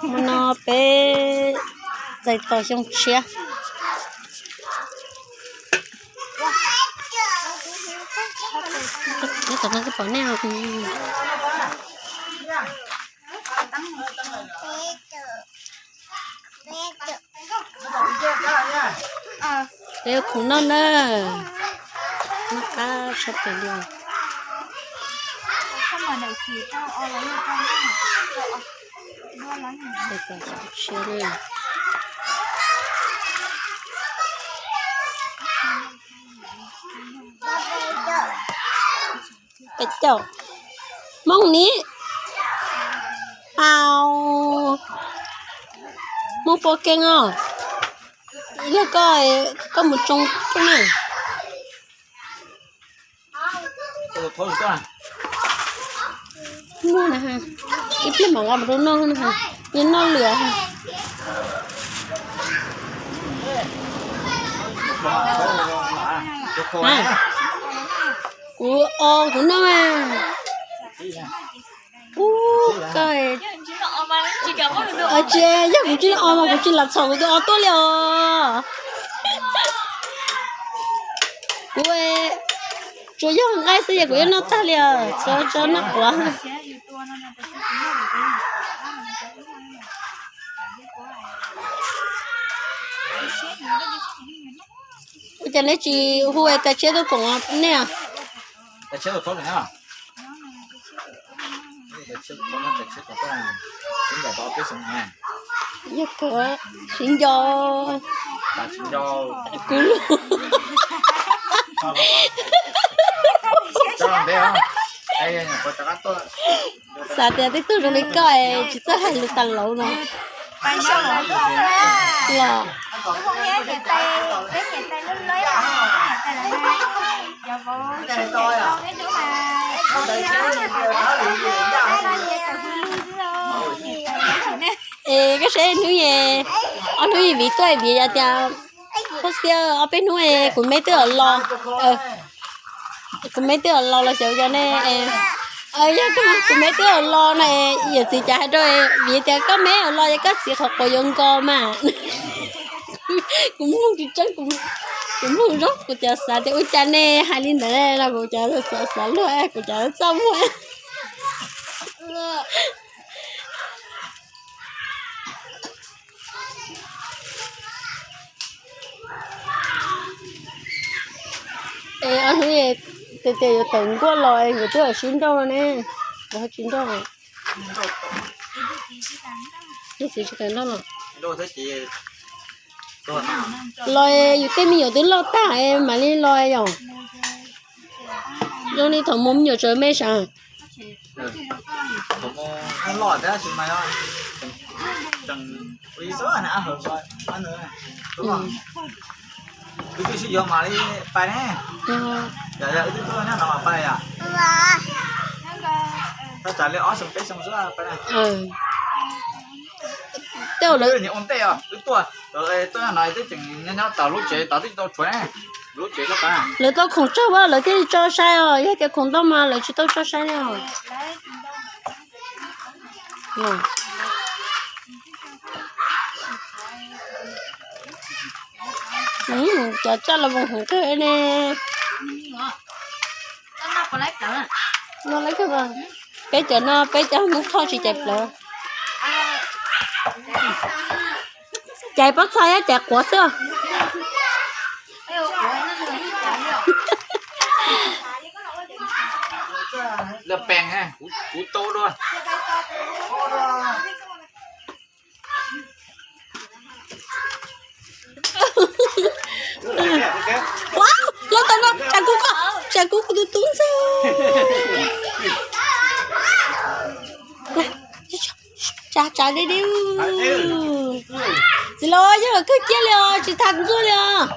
Hmo no peb txais tos xyoo tshiab. Nyob tom no koj pom nej. Peb ua khoom noj na, noj qab tshaj plaws li. Txais tos xyoo tshiab na. Peb caug. Hmoob ni. Au. Hmoob pua keej os. Ib leeg koj, koj mus tsoo rooj na. Muaj na ha. Ib pliag mam nqa mus rau noj na ha. Yeej noj lwm ha. Kuv o kuv noj. Ub, koj, tsis, yog kuv tsis o mas kuv tsis lam txhom kuv tus o tuaj li os. Kuv tsuas yog nqaij xwb es kuv yeej noj tag li os, txhob tso noj quav. Ua cas neb tsis hu tais tshiab tuaj koom nej? Yog kawg, siv nco. Kuv lub. Xav tias tej tug zoo li koj es tsis txawj hais lus tas lauv no. Los. Es koj saib hnub, ob hnub viv tuaj viv yog tias, koj xiab ob peb hnub es kuv me twb los, kuv me twb los los xyov yog ne. Yog kuv me twb los no, yawm txiv cas hais rau viv tias koj me los es koj txiv qhov quav yuav nkos mas. Kuv mloog tsis tseeb, kuv mloog zoo kuv cas xav tias ua cas ne hais li ntawd los kuv cas xav xav luag kuv cas txaj muag. Es ob hnub tias tias yuav tawm nkuaj los es nkawd twb sib nrauj no ne, nkawd ho tsis nrauj. Txiv tsis tawm nrauj los. Los yus tej me nyuam twb loj tag mam li los yom. Zoo li thaum mus me nyuam tseem me sav. Tej lawv, lawv tau khoom tsawg as lawv thiaj li tso saib os, yog tias khoom ntau mas lawv tsis tau tso saib li os. Cov tsaj los voos heev kawg ne. Peb cov no peb cov Hmoob Thoj tsis cais plawv. Cais pob txha thiab cais quav xwb. Lawv pees, kuv tau dua. Ua, los tau no, tsam kuv, tsam kuv kuv tus tub ntxawg. Tsav tsav di di. Txiv laus, yeej kawg kiag li os, tsis tas ntxuaj li os.